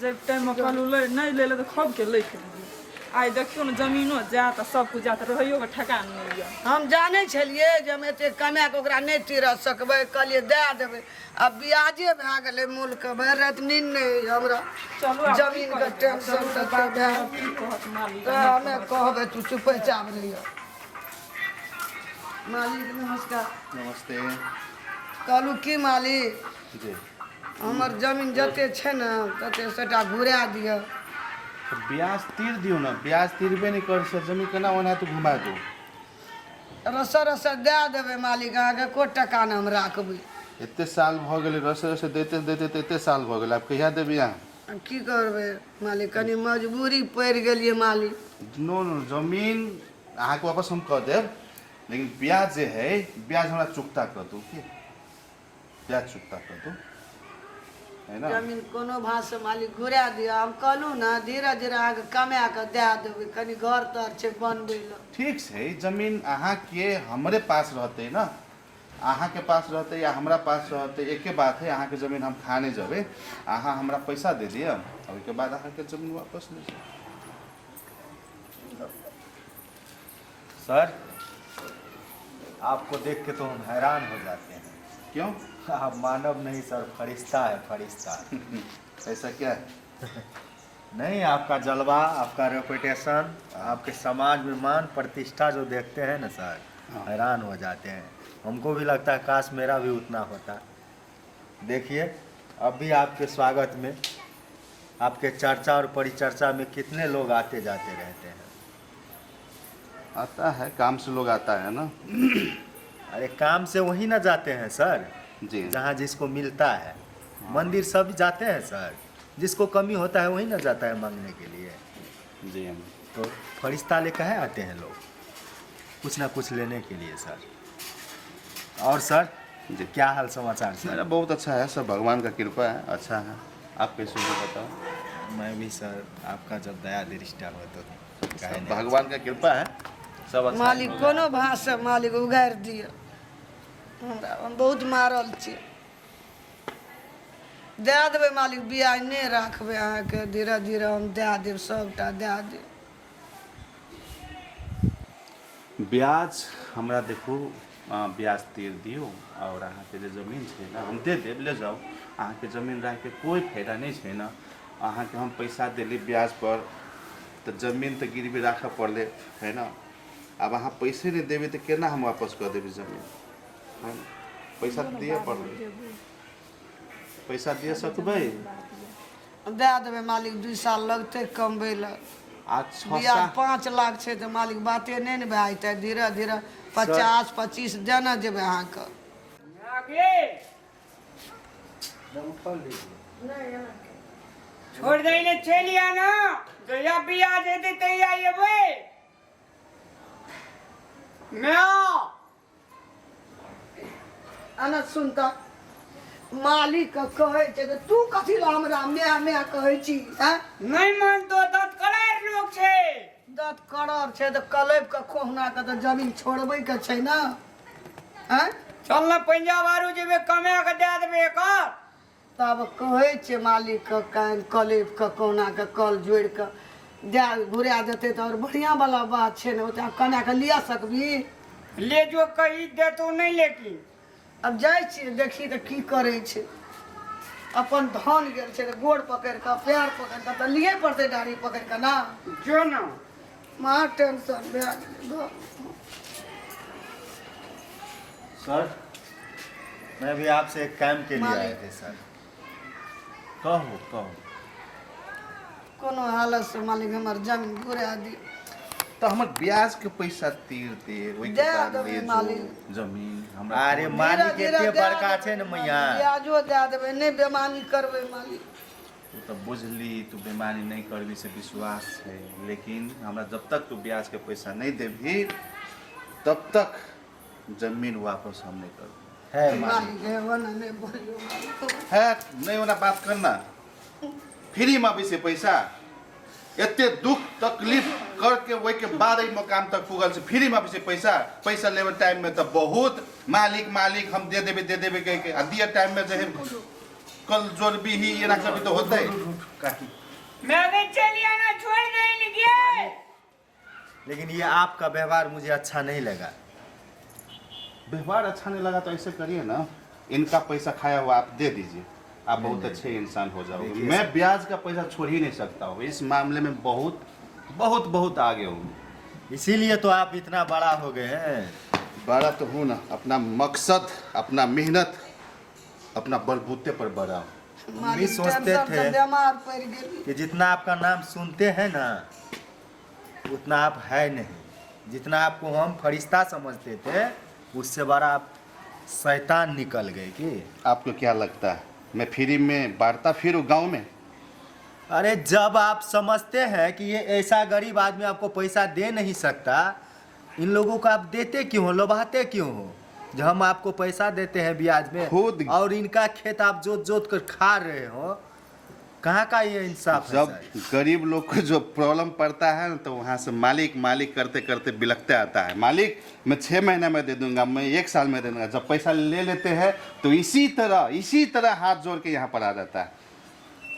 जब टाइममे कहलहुँ लै नहि लै लए तऽ खबके लै के लेलियै। आइ देखियौ ने जमीनो जायत आ सब किछु जायत रहैयोके ठेकान नहि यऽ। हम जानै छलियै जे हम एते कमाए कऽ ओकरा नहि तीरथ सकबै, कहलियै दए देबै। आब ब्याजे भए गेलै मूलके, भरि राति नींद नहि होइए हमरा। चलू आब की जमीनके करबै? टेंशन चलू तते बात भए की कहत मालिक तऽ नहि हमे कहत। कहबै तू चुपे चाप रहिह। मालिक नमस्कार। नमस्ते। कहलहुँ की मालिक जी। हमर जमीन जते छै ने तते सभटा घुरा दिअ। तऽ ब्याज तीर दियौ ने, ब्याज तीरबे नहि करै छै, जमीन केना ओनाहिते घुमा दू? रसे रसे दए देबै मालिक, अहाँके एको टका नहि हम राखबै। एते साल भऽ गेलै रसे रसे दैते दैते तऽ एते साल भऽ गेलै, आब कहिया देबै अहाँ? आब की करबै मालिक, कनि मजबूरी पड़ि गेलियै मालिक। नो नो, जमीन अहाँके वापस हम कऽ देब, लेकिन ब्याज जे है ब्याज हमरा चुकता कऽ दू, की ब्याज चुकता कऽ दू है ना? जमीन कोनो भाँसँ मालिक घुरा दिअ, हम कहलहुँ ने धीरे धीरे अहाँके कमा कऽ दए देबै, कनि घर तर छै बनबै लए। ठीक छै, जमीन अहाँके हमरे पास रहतै ने, अहाँके पास रहतै या हमरा पास रहतै एके बात है। अहाँके जमीन हम खा नहि जेबै, अहाँ हमरा पैसा दे दिअ, ओहिके बाद अहाँके जमीन वापस ले जाउ। सर आपको देख के तो हम हैरान हो जाते हैं। क्यों? आप मानव नहीं सर, फरिश्ता है फरिश्ता। ऐसा क्या है? नहीं, आपका जलवा, आपका रेपुटेशन, आपके समाज में मान प्रतिष्ठा जो देखते हैं ना सर, हैरान हो जाते हैं। हमको भी लगता है काश मेरा भी उतना होता। देखिए अब भी आपके स्वागत में, आपके चर्चा और परिचर्चा में कितने लोग आते जाते रहते हैं। आता है, काम से लोग आता है ना। अरे काम से वही ना जाते हैं सर जी, जहाँ जिसको मिलता है। मंदिर सब जाते हैं सर, जिसको कमी होता है वही ना जाता है मांगने के लिए। जी। तो फरिश्ता लेकर है आते हैं लोग कुछ ना कुछ लेने के लिए सर। और सर जी क्या हाल समाचार सर? मेरा बहुत अच्छा है सब, भगवान का कृपा है, अच्छा है। आप कैसे हो बताओ? मैं भी सर, आपका जब दया दृष्टि हो तो काहे सब नहीं। भगवान का कृपा है, सब अच्छा है। मालिक कोनो भाषा मालिक उगारि दिअ हमरा, हम बहुत मारल छी। दए देबै मालिक, बियाह नहि राखबै अहाँके, धीरे धीरे हम दए देब, सभटा दए देब। ब्याज हमरा देखू, ब्याज तीर दियौ आओर अहाँके जे जमीन छै ने हम दे देब, ले जाउ। अहाँके जमीन राखिके कोइ फायदा नहि छै ने। अहाँके हम पैसा देली ब्याज पर तऽ जमीन तऽ गिरवी राखऽ पड़लै है ने। आब अहाँ पैसे नहि देबै तऽ केना हम वापस कऽ देबै जमीन है ने? पैसा तऽ दिअ पड़लै, पैसा दिअ सकबै? दए देबै मालिक, 2 साल लगतै कमबै लए। आ छः बियाह साल 5 लाख छै तऽ मालिक बाते नहि ने भए जेतै, धीरे धीरे 50 25 देने जेबै अहाँके। आगे छोड़ दै ने, चलि आना, जहिया बियाह जेतै तहिया एबै। म्याऊ। अना सुन तऽ, मालिक के कहै छै तऽ तू कथी लए हमरा माय माय कहै छी आँय? नहि मानतो, दत करार लोक छै। दत करर छै तऽ कलैप के कहुना के तऽ जमीन छोड़बै के छै ने आँय? चल ने पंजाब आरू जेबै, कमा के दए देबै एकर। तब कहै छै मालिकके कान कलैप कऽ कहुना कऽ कल जोड़ि कऽ दए घुरा देतै तऽ आओर बढ़िआँ वाला बात छै ने। ओते कना कऽ लिअ सकबी? ले जो, कही देतो नहि लेकिन। आब जाइ छियै, देखी तऽ की करै छै। अपन धन गेल छै तऽ गोड़ पकड़ि कऽ पैर पकड़ि कऽ तऽ लिए पड़तै, दाढ़ी पकड़ि कऽ ना। जो ने। महा टेंशन भए गेलै। सर मैं भी आपसे एक काम के लिए आए थे सर। कहू कहू। कोनो हालत से मालिक हमर जमीन घुरा दियौ। तऽ हमर ब्याज के पैसा तीर दे, ओहिके दए बाद देबै ले जो मालिक। जमीन हमरा। अरे मालिक धीरे एते धीरे बड़का दए छै ने देबै मैया। मालिक, ब्याजो दए देबै, नहि बेमानी करबै मालिक। तू तऽ बुझली, तू बेमानी नहि करबी से विश्वास छै, लेकिन हमरा जब तक तू ब्याज के पैसा नहि देबही तब तक जमीन वापस हम नहि करब। है मालिक। मालिक हे ओना नहि बोलियौ मालिक। है नहि ओना बात करना, फ्रीमे अबै छै पैसा? एते दुख तकलीफ करके ओहिके बाद एहि मकाम तक पुगल छै, फ्रीमे अबै छै पैसा? पैसा लेबे टाइममे तऽ बहुत मालिक मालिक हम दे देबै दे देबै कहिके, आ दिअ टाइममे जे है कल जोड़बी ही एना करबी तऽ होतै। काकी मैं के चली आना छोड़ दे गे। लेकिन ये आपका व्यवहार मुझे अच्छा नहीं लगा। व्यवहार अच्छा नहीं लगा तो ऐसे करिए ना, इनका पैसा खाया हुआ आप दे दीजिए, आप बहुत अच्छे इंसान हो जाओगे। देखिए मैं ब्याज का पैसा छोड़ ही नहीं सकता हूँ, इस मामले में बहुत बहुत बहुत आगे हूँ। इसीलिए तो आप इतना बड़ा हो गए हैं। बड़ा तो हूँ ना, अपना मकसद, अपना मेहनत, अपना बलबूते पर बड़ा हूँ। हम भी सोचते टेंशन से थे बीमार पड़ गेली। कि जितना आपका नाम सुनते हैं ना उतना आप है नहीं। जितना आपको हम फरिश्ता समझते थे उससे बड़ा आप शैतान निकल गए। कि आपको क्या लगता है मैं फ्री में बांटता फिर गांव में? अरे जब आप समझते हैं कि ये ऐसा गरीब आदमी आपको पैसा दे नहीं सकता, इन लोगों को आप देते क्यों हो, लोभाते क्यों हो? जब हम आपको पैसा देते हैं ब्याज में खुद- और इनका खेत आप जोत जोत कर खा रहे हो, कहाँ का ये इंसाफ है जब सर? गरीब लोग को जो प्रॉब्लम पड़ता है ना तो वहाँ से मालिक मालिक करते करते बिलखते आता है। मालिक मैं 6 महीना में दे दूंगा, मैं 1 साल में दे दूंगा। जब पैसा ले लेते हैं तो इसी तरह हाथ जोड़ के यहाँ पर आ जाता है।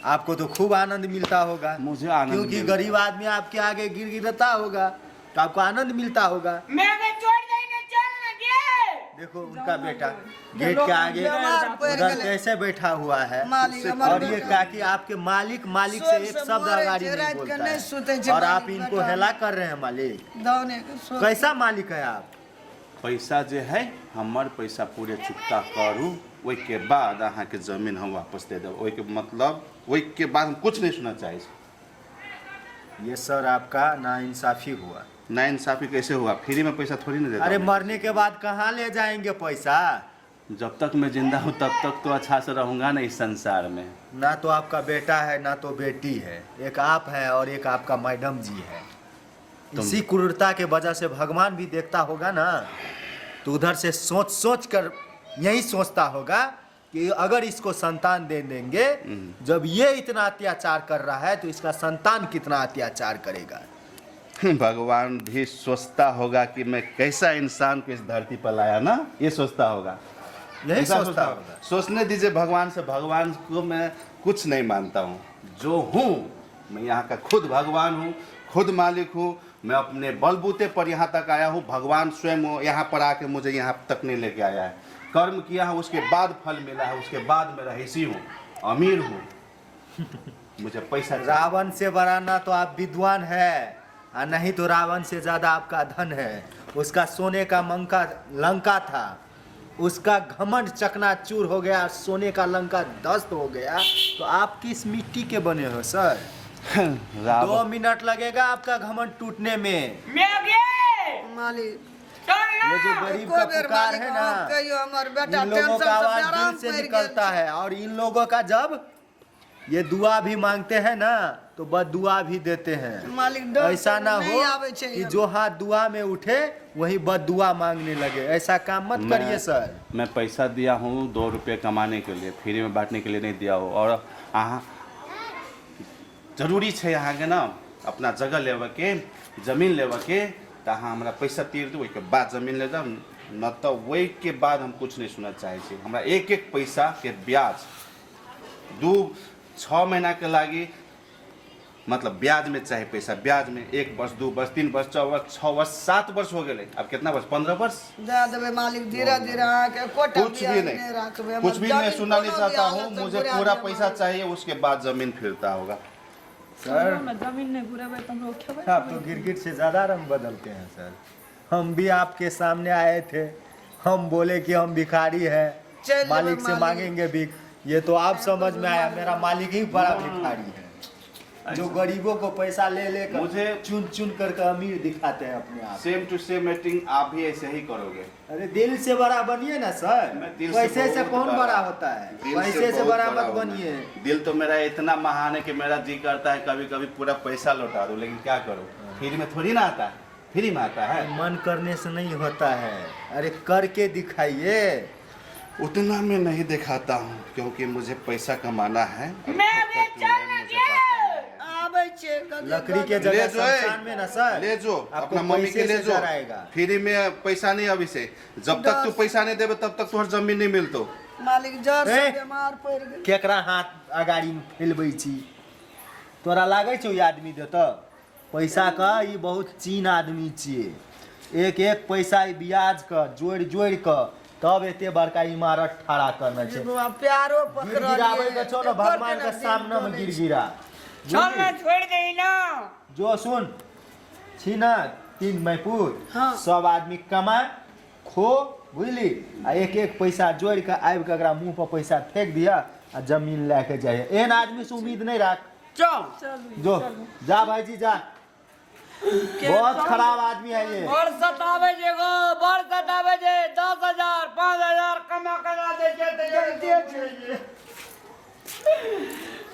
आपको तो खूब आनंद मिलता होगा। मुझे आनंद क्योंकि मिलता गरीब आदमी आपके आगे गिर गिरता होगा तो आपको आनंद मिलता होगा। मैं के छोड़ दे ने चल ना गे। देखो उनका बेटा लोग गेट के आगे बीमार पड़ उधर गेलै। कैसे बैठा हुआ है। मालिक हमर और ये बेटा। काकी आपके मालिक मालिक से शोर एक से शब्द मरै अगाड़ी छै, नहीं राति के बोलता नहि है। सुतै छै और आप मालिक इनको बेटा। हेला कर रहे हैं मालिक। दौने के शोर। कैसा मालिक है आप? पैसा जे है हमर पैसा पूरे चुकता करू, ओहिके बाद अहाँके जमीन हम वापस दे देब। ओहिके मतलब ओहिके बाद हम कुछ नहीं सुनना चाहै छी। ये सर आपका ना इंसाफी हुआ। ना इंसाफी कैसे हुआ? फ्री में पैसा थोड़ी ना देता अरे हूँ। मरने के बाद कहाँ ले जाएंगे पैसा? जब तक मैं जिंदा हूँ तब तक तो अच्छा से रहूंगा ना इस संसार में। ना तो आपका बेटा है ना तो बेटी है, एक आप है और एक आपका मैडम जी है। इसी क्रूरता के वजह से भगवान भी देखता होगा ना तो उधर से सोच सोच कर यही सोचता होगा कि अगर इसको संतान दे देंगे, जब ये इतना अत्याचार कर रहा है तो इसका संतान कितना अत्याचार करेगा। भगवान भी सोचता होगा कि मैं कैसा इंसान को इस धरती पर लाया ना, ये सोचता होगा। यही ऐसा सोचता होगा। सोचने दीजिए भगवान से। भगवान को मैं कुछ नहीं मानता हूँ, जो हूँ मैं यहाँ का खुद भगवान हूँ, खुद मालिक हूँ। मैं अपने बलबूते पर यहाँ तक आया हूँ। भगवान स्वयं यहाँ पर आके मुझे यहाँ तक नहीं लेके आया है। कर्म किया है उसके बाद फल मिला है, उसके बाद मैं रहीसी हूँ, अमीर हूँ, मुझे पैसा चाहिए। रावण से बड़ा ना तो आप विद्वान है और नहीं तो रावण से ज्यादा आपका धन है। उसका सोने का मंका लंका था, उसका घमंड चकनाचूर हो गया, सोने का लंका ध्वस्त हो गया। तो आप किस मिट्टी के बने हो सर? 2 रावण मिनट लगेगा आपका घमंड टूटने में। मैं गे मालिक चल ना। ये जो गरीब एको का बेर पुकार मालिक है अहाँ ना, कहियो हमर बेटा इन लोगों टेंशन का से आवाज बेराम दिल से पड़ि गेल निकलता छै। है। और इन लोगों का जब ये दुआ भी मांगते हैं ना तो बददुआ भी देते हैं। मालिक डर ऐसा से ना नहीं हो आबै छै कि जो हाथ दुआ में उठे वही बददुआ मांगने लगे। ऐसा काम मत करिए सर। मैं पैसा दिया हूँ 2 रुपये कमाने के लिए, फ्री में बांटने के लिए नहीं दिया हूँ। और अहाँ जरूरी छै अहाँके ना अपना जगह लेबऽके, जमीन लेबऽके, तऽ अहाँ हमरा पैसा तीर दू, ओहिके बाद जमीन ले जाउ, न तऽ ओहिके बाद हम कुछ नहीं सुनऽ चाहै छी। हमरा एक एक पैसाके ब्याज 2-6 महीनाके लागि मतलब ब्याज में चाहे पैसा, ब्याज में 1 वर्ष 2 वर्ष 3 वर्ष 4 वर्ष 6 वर्ष 7 वर्ष हो गेलै। अब कितना वर्ष? 15 वर्ष दए देबै मालिक धीरे धीरे अहाँके एकोटा कुछ भी ब्याज नहीं, राखबै। कुछ भी हमर मैं जमीन सुनना नहीं कोनो भी चाहता हूँ। हालत से मुझे घुरा पूरा दिअ पैसा मालिक। चाहिए, उसके बाद जमीन फिरता होगा। सर हमरा जमीन नहि घुरेबै तऽ हमरो खेबै। आप तो गिरगिट से ज्यादा रंग बदलते हैं सर। हम भी आपके सामने आए थे, हम बोले कि हम भिखारी हैं, चल जेबै मालिक से मालिक। मांगेंगे भीख। ये तो आप समझ में आया मेरा मालिक ही बड़ा भिखारी है, जो गरीबों को पैसा ले लेकर मुझे- चुन चुन करके अमीर दिखाते हैं अपने आप। सेम टू सेम मीटिंग आप भी ऐसे ही करोगे। अरे दिल से बड़ा बनिए ना सर। मैं दिल से पैसे से बहुत कौन बड़ा होता है? दिल से पैसे से बहुत बड़ा मत हूँ मैं। बनिए। दिल तो मेरा इतना महान है कि मेरा जी करता है कभी कभी पूरा पैसा लौटा दूं, लेकिन क्या करूं, फ्री में थोड़ी ना आता है, फ्री में आता है। मन करने से नहीं होता है, अरे करके दिखाइए। उतना मैं नहीं दिखाता हूँ क्योंकि मुझे पैसा कमाना है। और मैं फोकट भी में चल मुझे गे। बात करना है। आबै छै कभी लकड़ी के ले जगह जो ए, शमशान में ना सर, ले जो आपको अपना मम्मी के पैसे ले से जो। डराएगा। फ्री में पैसा नहीं, अभी से जब तक तू पैसा नहीं देबे तब तक तोहर जमीन नहीं मिलतो। मालिक जर से ए! बीमार पड़ि गेल। केकरा हाथ अगाड़ीमे फैलबै छी? तोरा लागै छौ ई आदमी देतौ पैसा के? ई बहुत चीन आदमी छियै। एक एक पैसा ई ब्याज के जोड़ि जोड़ि कऽ तब एते बड़का इमारत ठाड़ा करने छै। बौआ प्यारो पकड़ल। गिड़गिड़ाबै के छौ ने भगवान के सामने मे गिड़गिड़ा। चल ना, छोड़ दे ना। जो सुन छी ना, तीन मैपुत। हाँ। सब आदमी कमा खो, बुझली? आ एक एक पैसा जोड़ि कऽ आबि कऽ एकरा मुँह पर पैसा फेंक दिअ आ जमीन लए के जाइए। एहन आदमी से उम्मीद नहीं राख। चल। चलू। जो। चलू। जा भाईजी, जा। बहुत खराब आदमी है ये। बड़ सताबै छै गो, बड़ सताबै छै। 10,000 5,000 कमा कमा दै छै तऽ जरिते छै।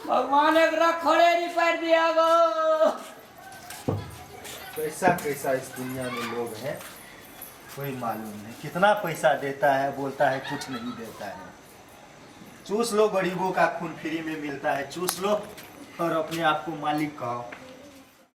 भगवान एकरा खड़े पारि दिया गो। कैसा कैसा इस दुनिया में लोग हैं, कोई मालूम नहीं। कितना पैसा देता है, बोलता है कुछ नहीं देता है। चूस लो, गरीबों का खून फ्री में मिलता है। चूस लो और अपने आप को मालिक कहो।